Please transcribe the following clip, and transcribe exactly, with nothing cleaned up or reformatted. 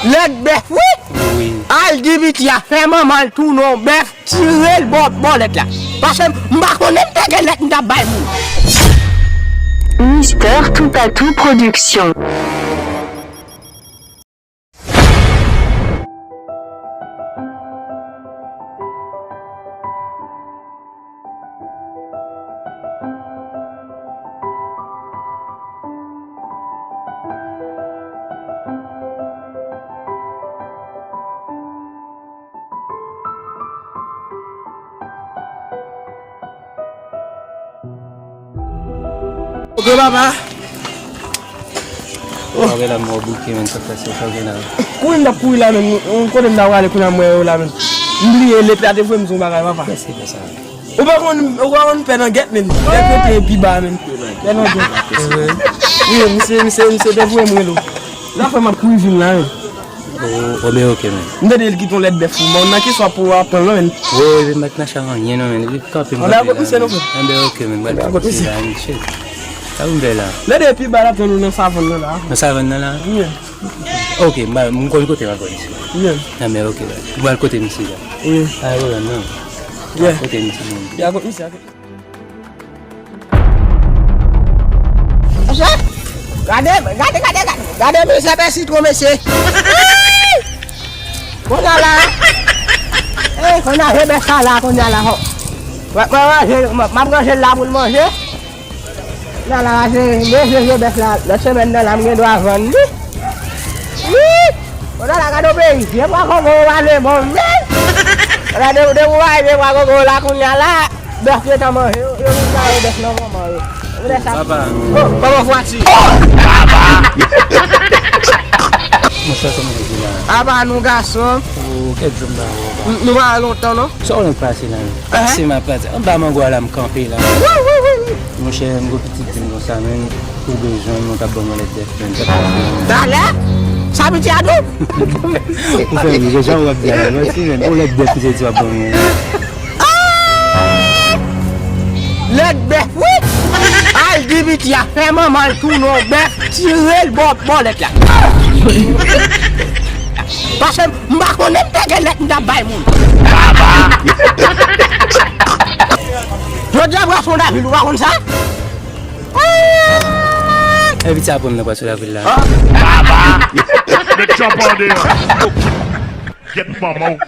Lèt bèf, wi! Wi. Al di Biti a fè manman l tounen yon bèf, tire l bò, bò lèt la. Paske m pa konnen m te gen lèt m t ap bay moun. Mister Toupatou Production. Ok, papa. Papa, la mò bouke, men sa fè se sa gen la. Kouri m t ap kouri la, men, kote m ta prale kounye a m wè yo la, men. M bliye lèt la te voye m sou yon bagay, papa. Kèske fè sa? Ou pa konn, ou pa konn pè nan gèt, men. Gèt yo te pi ba, men. Pè nan gèt. Wi, misye, misye, misye te voye m rele w. Zafè m ap kouri vin la, men. Oh, oh, ben ok, men. M tande l kite yon lèt bèf pou mwen. Nan ki swa pou w ap pran l, non, men. Wi, wi, men m pa t nan chay anyen, non, men. Li kanpe m. Ann al kot misye, non, frè. Ann, ben ok, men. M pral kot misye la, men. Shit. Sa pou m fè la? Lè de pi ba la, tann ou nan savann nan la. Nan savann nan la? Wi. Ok, m, m konn kote m ap pran misye. Wi. Nan, men ok, la. M pral kote misye la. Wi. A, wi, non. Wi. Kote misye, non. Ya kot misye, ya kot. Mesye, gade, gade, gade, gade, gade, mesye, fè sitwon, mesye. Kounye a la, eh, kounye a, je bèf sa la, kounye a la, ho. Mwen, mwen, manje, mwen, m ap ranje l la pou l manje. Kounye a la, se, mesye, je bèf la, lòt semèn nan la, m gen dwa vann li. Wi! Kounye a la, gade yon peyi, je bwa koko, yo pa vle bon, men. Kounye a, de, de, ou pa je bwa koko la, kounye a la. Bèf yo t ap manje, yo, yo vin kare bèf nan manman yo. Ou wè sa? Papa. Oh, kòman fwati? Monchè, kòman w ye la? Apa nou gason? Oh, kèk jou m pa wè w, papa. N-, nou pa wè lontan, non? Sa w wè m pase la, men? Pase m ap pase. Anba mango a la m kanpe la. Wi, wi, wi, wi. Monchè, m gon pitit di m konsa, men, ou bezwen mwen k ap ban mwen lèt bèf, men. Talè? Sa piti a tou? Ou fè m ri, jan w ap di a la, mèsi, men. Ou lèt bèf, misye di w ap ban mwen. Ah! Lèt bèf, wi! Al di piti a, fè manman l tounen yon bèf, tire l bò, bò lèt la. Paske m pa konnen m te gen lèt m t ap bay moun. Jodi a, bwason David, ou pa konn sa? Envite aprann nan bwason David la. Met chòp an deyò. Gèt manman w.